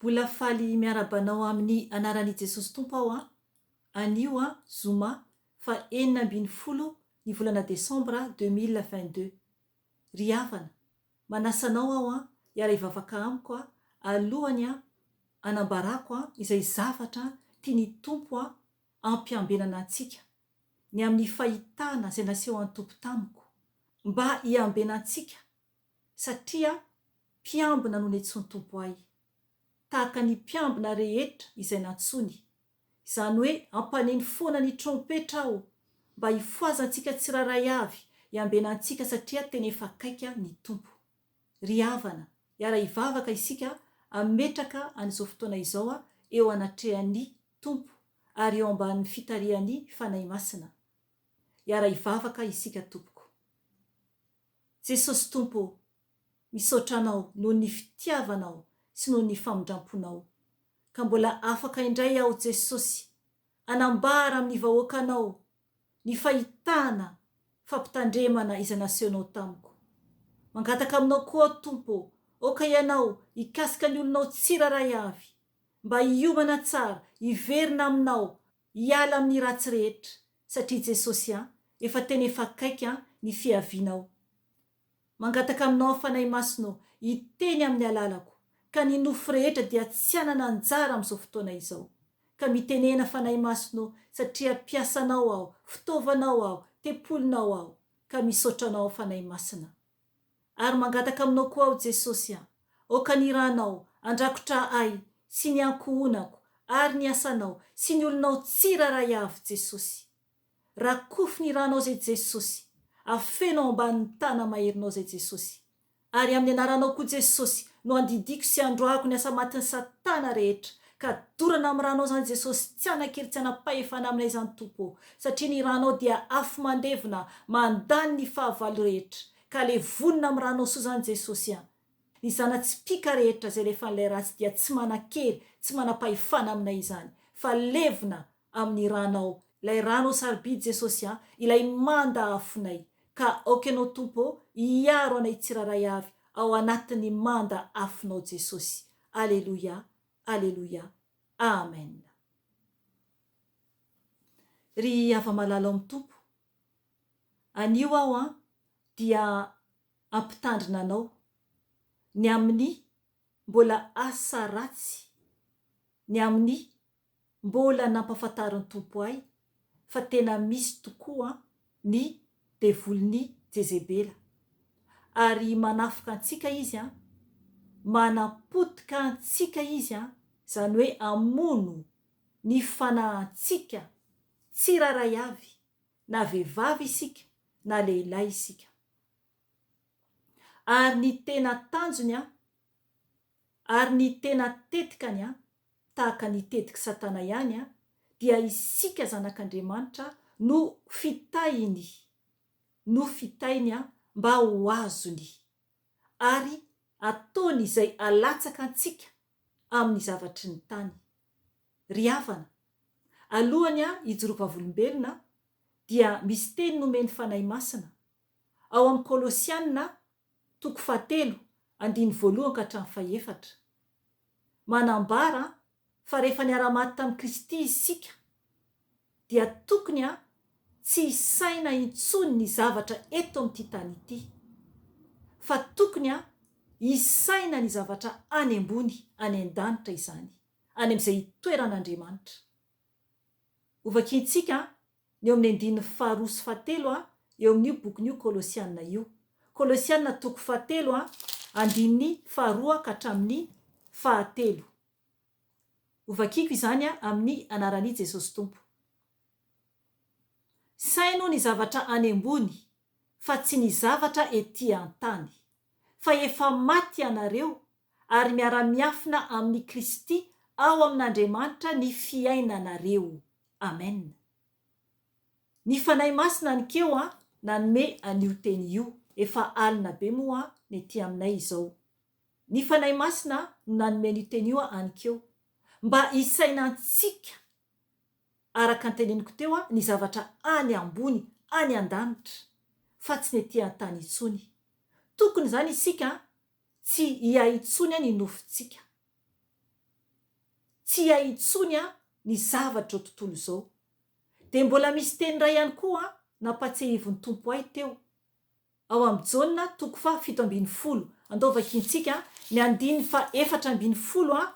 Mbola faly miarahaba anao amin'ny anaran'i Jesosy Tompo aho an! Anio an, zoma, faha 16 ny volana desambra 2022. Ry havana, manasa anao aho an, hiara-hivavaka amiko an, alohany an, hanambarako an, izay zavatra tian'ny Tompo an, hampiambenana antsika, ny amin'ny fahitana izay nasehon'ny Tompo tamiko, mba hiambenantsika, satria mpiambina no nentsoin'ny Tompo ahy, tahaka ny mpiambina rehetra izay nantsoiny, izany hoe hampaneno foana ny trompetra aho, mba hifohazantsika tsirairay avy, hiambenantsika satria tena efa akaiky ny Tompo. Ry havana, hiara-hivavaka isika hametraka an'izao fotoana izao eo anatrehan'ny Tompo ary eo ambanin'ny fitarihan'ny Fanahy Masina. Hiara-hivavaka isika tompoko. Jesosy Tompo ô, misaotra Anao noho ny fitiavanao sy noho ny famindramponao. Ka mbola afaka indray aho Jesosy hanambara amin'ny vahoakanao ny fahitana fampitandremana izay nasehonao tamiko. Mangataka aminao koa aho Tompo ô, aoka Ianao hikasika ny olonao tsirairay avy mba hiomana tsara hiverina aminao hiala amin'ny ratsy rehetra satria Jesosy an efa tena efa akaiky an ny fiavianao. Mangataka aminao aho Fanahy Masina ô hiteny amin'ny alalako ka ny nofo rehetra dia tsy hanana anjara amin'izao fotoana izao. Ka mitenena Fanahy Masina ô satria mpiasanao aho, fitaovanao aho, tempolinao aho ka misaotra anao aho Fanahy Masina. Ary mangataka aminao koa aho Jesosy a! Aoka ny ranao andrakotra ahy sy ny ankohonako ary ny asanao sy ny olonao tsirairay avy Jesosy. Rakofy ny ranao zay Jesosy, afeno ao ambanin'ny tana maherinao zay Jesosy. Ary amin'ny anaranao koa Jesosy no andidiako sy androahako ny asa matin'i satana rehetra ka dorana amin'ny ranao zany Jesosy tsy hanan-kery tsy hanam-pahefana aminay izany Tompo ô satria ny ranao dia afo mandevona mandany ny fahavalo rehetra ka levonina amin'ny ranao soa zany Jesosy a ny zana-tsipìka rehetra izay alefan'ilay ratsy dia tsy manan-kery tsy manam-pahefana aminay izany fa levona amin'ny ranao ilay ranao sarobidy Jesosy a ilay manda afonay ka aoka ianao Tompo ô hiaro anay tsirairay avy ao anatin'ny manda afonao Jesosy Aleloia Aleloia Amen Ry hava-malala ao amin'ny Tompo anio aho an dia hampitandrina anao ny amin'ny mbola asa ratsy ny amin'ny Mbola nampafantarin'ny Tompo ahy fa tena misy tokoa ny devolin'i Jezebela. Ary manafoka antsika izy an, manapotika antsika izy an, izany hoe hamono ny fanahintsika tsirairay avy, na vehivavy isika na lehilahy isika. Ary ny tena tanjony an, ary ny tena tetikany an, tahaka ny tetik'i Satana ihany, dia isika zanak'Andriamanitra no fitahiny, no fitahiny mba ho azony, ary ataony izay halatsaka antsika amin'ny zavatry ny tany. Ry havana, alohany hijoroako vavolombelona dia misy teny nomen'ny Fanahy Masina, ao amin'ny Kolosiana toko fahatelo andininy voalohany ka hatramin'ny fahefatra. Manambara fa rehefa niara-maty tamin'i Kristy isika dia tokony tsy hisaina intsony ny zavatra eto amin'ity tany ity, fa tokony hisaina ny zavatra any ambony, any an-danitra izany, any amin'izay itoeran'Andriamanitra. Hovakintsika ny eo amin'ny andininy faharoa sy fahatelo eo amin'io bokin'io Kolosiana io. Kolosiana toko fahatelo andininy faharoa ka hatramin'ny fahatelo. Hovakiko izany amin'ny anaran'i Jesosy Tompo. Saino ny zavatra any ambony fa tsy ny zavatra ety an-tany. Fa efa maty ianareo ary miara-miafina amin'i Kristy ao amin'Andriamanitra ny fiainanareo. Amen. Ny Fanahy Masina anikeo an nanome an'io teny io, efa alina be moa ny aty aminay izao. Ny Fanahy Masina no nanome an'io teny io anikeo, mba hisainantsika araka ny teneniko teo ny zavatra any ambony, any an-danitra, fa tsy ny aty an-tany intsony. Tokony izany isika tsy hiahy intsony ny nofontsika. tsy hay intsony ny zavatr'izao tontolo izao. Dia mbola misy teny iray ihany koa nampatsiahivin'ny Tompo ahy teo. Ao amin'ny Jaona toko faha 17. Andao vakintsika ny andininy faha 14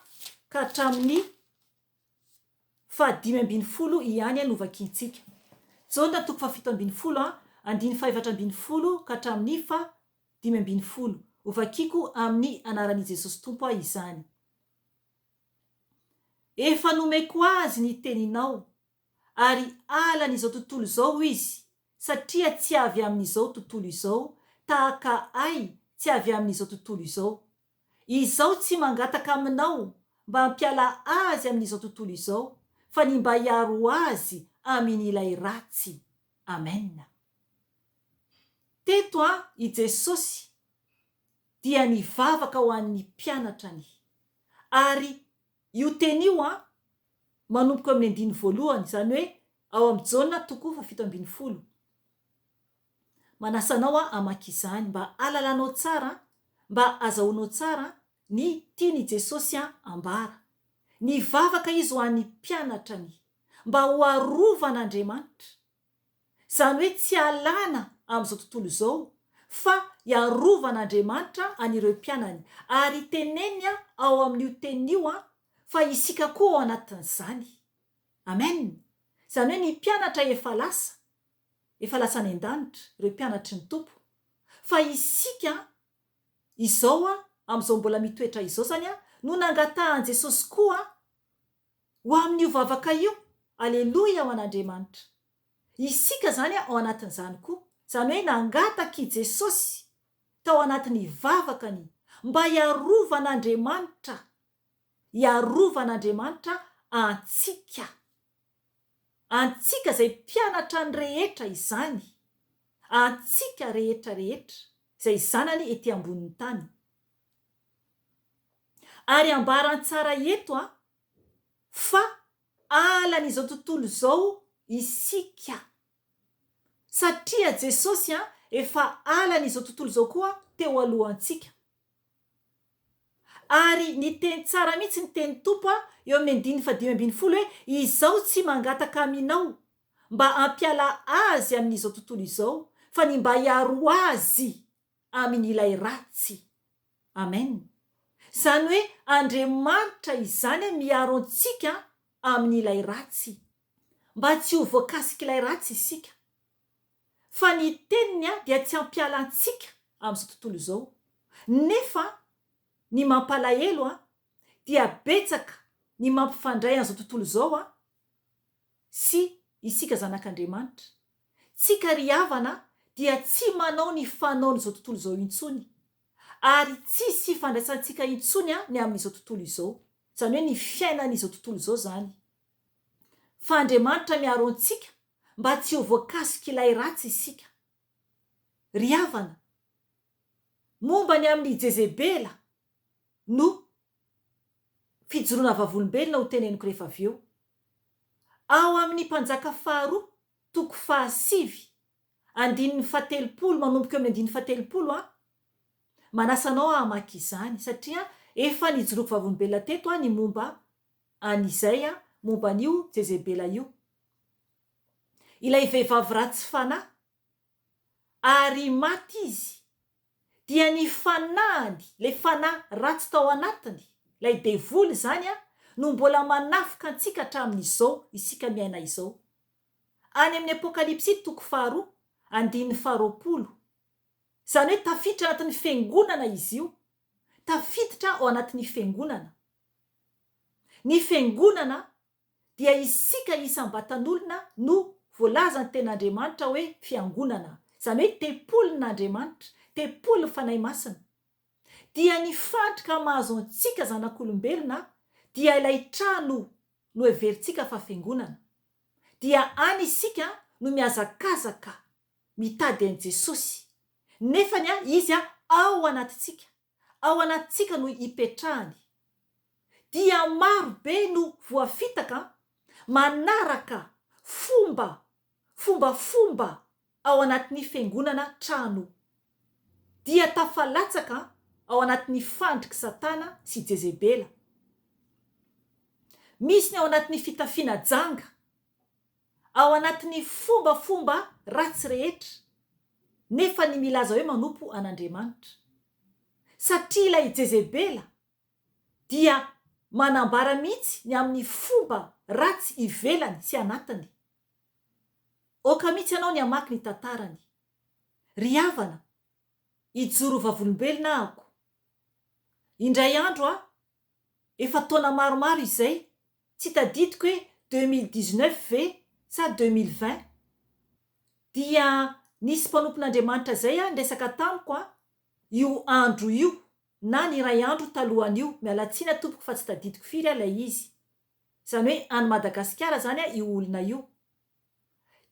ka hatramin'ny faha 15 ihany no vakintsika. Jaona toko faha 17, andininy faha 14 ka hatramin'ny faha 15. Hovakiko amin'ny anaran'i Jesosy Tompo aho izany. Efa nomeko azy ny teninao, ary halan'izao tontolo izao izy, satria tsy avy amin'izao tontolo izao, tahaka Ahy tsy avy amin'izao tontolo izao. Izaho tsy mangataka aminao mba hampiala azy amin'izao tontolo izao, fa ny mba hiaro azy amin'ilay ratsy. Amen. Teto an i Jesosy dia nivavaka ho an'ny mpianatrany. Ary io teny io an, manomboka eo amin'ny andininy voalohany, izany hoe ao amin'ny Jaona toko faha 17. Manasa anao aho hamaky izany mba hahalalanao tsara, mba hazahoanao tsara ny tian'i Jesosy ambara. Nivavaka izy ho an'ny mpianatrany mba ho arovan'Andriamanitra. Izany hoe tsy alana amin'izao tontolo izao fa hiarovan'Andriamanitra an'ireo mpianany. Ary teneniny ao amin'io teniny io fa isika koa ao anatin'izany. Amen! Izany hoe ny mpianatra efa lasa, efa lasa any an-danitra, ireo mpianatry ny Tompo. Fa isika izao amin'izao mbola mitoetra izao izany no nangatahan'i Jesosy koa ho amin'io vavaka io, Aleloia ho an'Andriamanitra. Isika izany ao anatin'izany koa. Izany hoe nangataka i Jesosy tao anatin'ny vavakany mba hiarovan'Andriamanitra, hiarovan'Andriamanitra antsika. Antsika izay mpianatra ny rehetra izany, antsika rehetra rehetra izay zanany ety ambonin'ny tany. Ary ambarany tsara eto an, fa alan'izao tontolo izao isika. Satria Jesosy an, efa alan'izao tontolo izao koa teo alohantsika. Ary niteny tsara mihitsy ny tenin'ny Tompo an, eo amin'ny andininy faha 15 hoe, Izaho tsy mangataka aminao mba hampiala azy amin'izao tontolo izao, fa ny mba hiaro azy amin ilay ratsy. Amen. Izany hoe Andriamanitra izany miaro antsika amin ilay ratsy. Mba tsy ho voakasik'ilay ratsy isika. Fa ny teniny dia tsy hampiala antsika amin'izao tontolo izao. Nefa ny mampalahelo dia betsaka ny mampifandray an'izao tontolo izao sy isika zanak'Andriamanitra. Tsika ry havana dia tsy manao ny fanaon'izao tontolo izao intsony, ary tsisy ifandraisantsika intsony ny amin'izao tontolo izao, izany hoe ny fiainan'izao tontolo izao izany. Fa Andriamanitra miaro antsika mba tsy ho voakasik'ilay ratsy isika. Ry havana, momba ny amin'i Jezebela no fijoroana vavolombelona ho teneniko rehefa avy eo. Ao amin'ny Mpanjaka faharoa toko fahasivy, andininy fahatelopolo, manomboka eo amin'ny andininy fahatelopolo aho, manasa anao aho hamaky izany, satria efa nijoroako vavolombelona teto aho ny momba an'izay, momba an'io Jezebela io. Ilay vehivavy ratsy fanahy, ary maty izy, dia ny fanahiny, ilay fanahy ratsy tao anatiny, ilay devoly izany, no mbola manafika antsika hatramin'izao isika miaina izao. Any amin'ny Apokalypsy toko faharoa, andininy faharoapolo. Izany hoe tafiditra anatin'ny fiangonana izy io. Tafiditra ao anatin'ny fiangonana. Ny fiangonana dia isika isam-batan'olona no voalazan'ny Tenin'Andriamanitra hoe fiangonana, izany hoe tempolin'Andriamanitra, tempolin'ny Fanahy Masina. Dia ny fandrika mahazo antsika zanak'olombelona dia ilay trano noheverintsika fa fiangonana. Dia any isika no mihazakazaka mitady an'i Jesosy. Nefany Izy ao anatintsika. Ao anatintsika no ipetrahany. Dia maro be no voafitaka manaraka fomba fombafomba ao anatin'ny fiangonana trano. Dia tafalatsaka ao anatin'ny fandrik'i Satana sy Jezebela. Misy ny ao anatin'ny fitafiana janga, ao anatin'ny fombafomba ratsy rehetra, nefa ny milaza hoe manompo an'Andriamanitra. Satria ilay Jezebela dia manambara mihitsy ny amin'ny fomba ratsy ivelany sy anatiny. Aoka mihitsy ianao ny hamaky ny tantarany. Ry havana, hijoro vavolombelona ahako. Indray andro aho, efa taona maromaro izay, tsy tadidiko hoe 2019 ve sa 2020, dia nisy mpanompon'Andriamanitra izay niresaka tamiko io andro io na ny iray andro talohan'io, miala tsiny aho tompoko fa tsy tadidiko firy ilay izy, izany hoe any Madagasikara izany io olona io,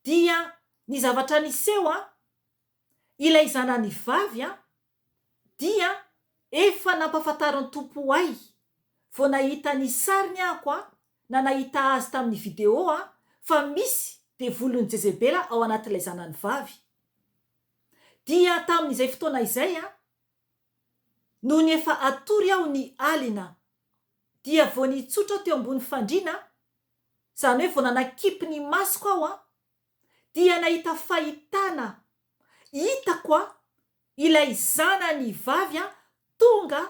dia ny zavatra niseho an, ilay zanany vavy an, dia efa nampafantarin'ny Tompo ahy, vao nahita ny sariny ahako an, na nahita azy tamin'ny vidéo an, fa misy devolin'i Jezebela ao anatin'ilay zanany vavy. Dia tamin'izay fotoana izay an, Nony efa hatory aho ny alina, dia vao nitsotra aho teo ambony fandriana, izany hoe vao nanakipy ny masoko aho an, dia nahita fahitana, hitako an, ilay zanany vavy an tonga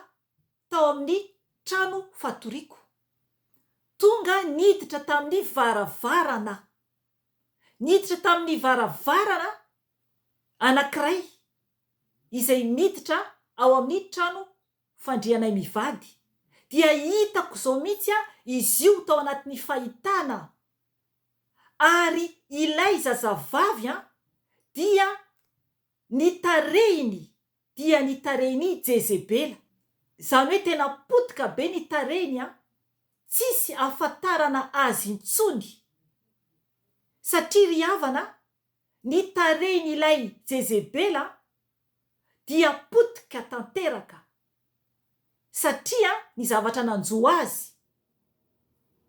tao amin'ny trano fatoriako. Tonga niditra tamin'ny varavarana. Niditra tamin'ny varavarana anankiray izay miditra ao amin'ny trano fandrianay mivady, dia hitako izao mihitsy izy io tao anatin'ny fahitana, ary ilay zazavavy dia ny tarehiny dia ny tarehin'i Jezebela, izany hoe tena potika be ny tarehiny an, tsisy ahafantarana azy intsony, satria ry havana Ny tarehin'ilay Jezebela dia potika tanteraka satria ny zavatra nanjo azy,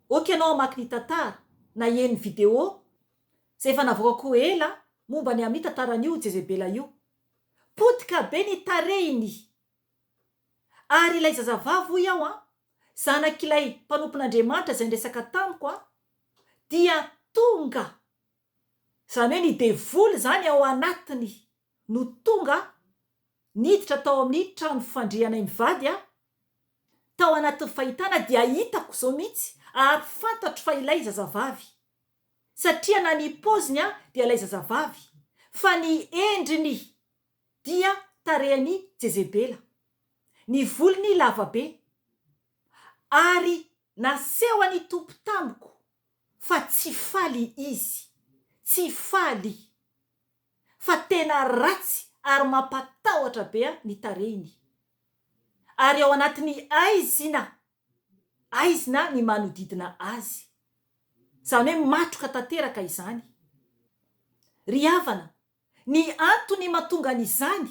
ok ianao hamaky ny tantara na hihaino ny video izay efa navoakako ela momba ny amin'ny tantaran'io Jezebela io. Potika be ny tarehiny ary ilay zazavavy hoy aho an, zanak'ilay mpanompon'Andriamanitra izay niresaka tamiko an, dia tonga Izany hoe ny devoly izany ao anatiny no tonga niditra tao amin'ny trano fandrianay mivady aho, tao anatin'ny fahitana dia hitako izao mihitsy ary fantatro fa ilay zazavavy satria na ny paoziny aho dia ilay zazavavy fa ny endriny dia tarehan'i Jezebela, ny volony lava be ary nasehon'ny Tompo tamiko fa tsy faly izy, tsy faly, fa tena ratsy ary mampatahotra be ny tarehiny. Ary ao anatin'ny aizina, aizina ny manodidina azy. Izany hoe matroka tanteraka izany. Ry havana, ny antony mahatonga an'izany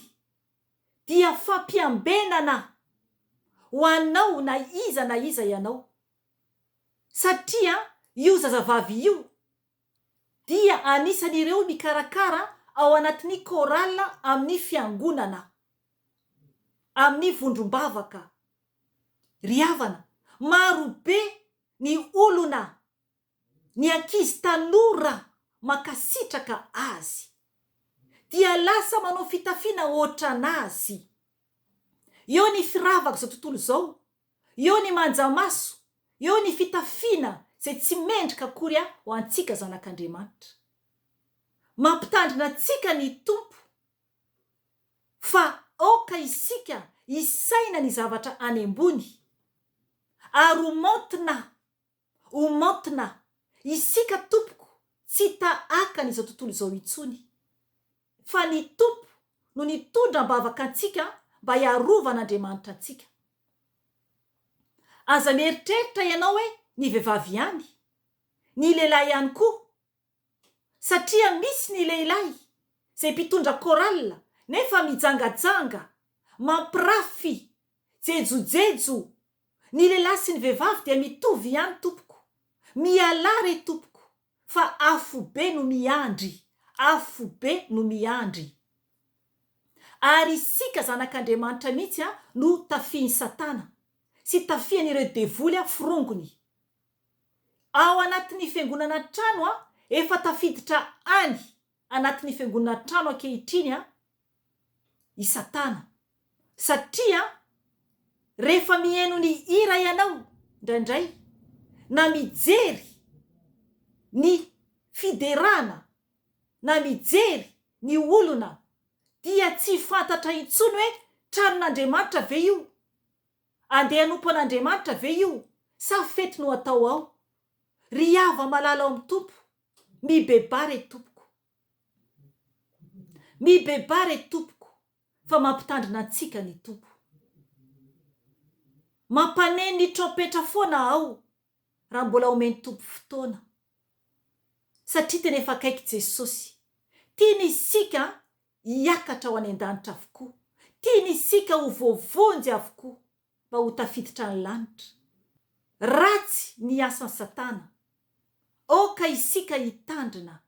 dia fampiambenana ho anao na iza na iza ianao. Satria io zazavavy io dia anisan'ireo mikarakara ao anatin'ny chorale amin'ny fiangonana, amin'ny vondrom-bavaka. Ry havana, marobe ny olona, ny ankizy tanora mankasitraka azy. Dia lasa manao fitafiana ohatran'azy. Eo ny firavak'izao tontolo izao, Eo ny manja-maso, eo ny fitafiana izay tsy mendrika akory ho antsika zanak'Andriamanitra. Mampitandrina antsika ny Tompo fa aoka isika hisaina ny zavatra any ambony ary ho maontina, ho maontina, isika tompoko tsy tahaka an'izao tontolo izao intsony fa ny Tompo no nitondra am-bavaka antsika mba hiarovan'Andriamanitra antsika. Aza mieritreritra ianao hoe ny vehivavy ihany, ny lehilahy ihany koa, satria misy ny lehilahy izay mpitondra chorale nefa mijangajanga, mampirafy, jejojejo, ny lehilahy sy ny vehivavy dia mitovy ihany tompoko, mialà re tompoko fa afobe no miandry, afobe no miandry. Ary isika zanak'Andriamanitra mihitsy no tafihin'i Satana sy tafihan'ireo devoly forongony. Ao anatin'ny fiangonana trano an, efa tafiditra any anatin'ny fiangonana trano ankehitriny an, i satana. Satria rehefa mihaino ny hira ianao indraindray na mijery ny fiderana na mijery ny olona dia tsy fantatra intsony hoe tranon'Andriamanitra ve io? Andeha hanompo an'Andriamanitra ve io sa fety no atao ao? Ry hava-malala ao amin'ny Tompo, mibebaha re tompoko. Mibebaha re tompoko fa mampitandrina antsika ny Tompo. Mampaneno ny trompetra foana ao raha mbola omen'ny Tompo fotoana. Satria tena efa akaiky Jesosy. Tiany isika hiakatra ho any an-danitra avokoa. Tiany isika ho voavonjy avokoa mba ho tafiditra ny lanitra. Ratsy ny asan'i Satana. Aoka isika hitandrina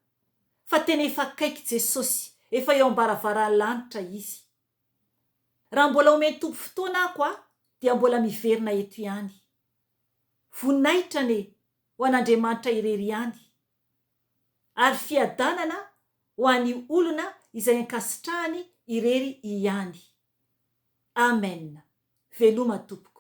fa tena efa akaiky Jesosy, efa eo am-baravaran'ny lanitra Izy. Raha mbola omen'ny Tompo fotoana ako a, dia mbola miverina eto ihany. Voninahitra anie ho an'Andriamanitra irery ihany, ary fiadanana ho an'ny olona izay ankasitrahany irery ihany. Amen. Veloma tompoko.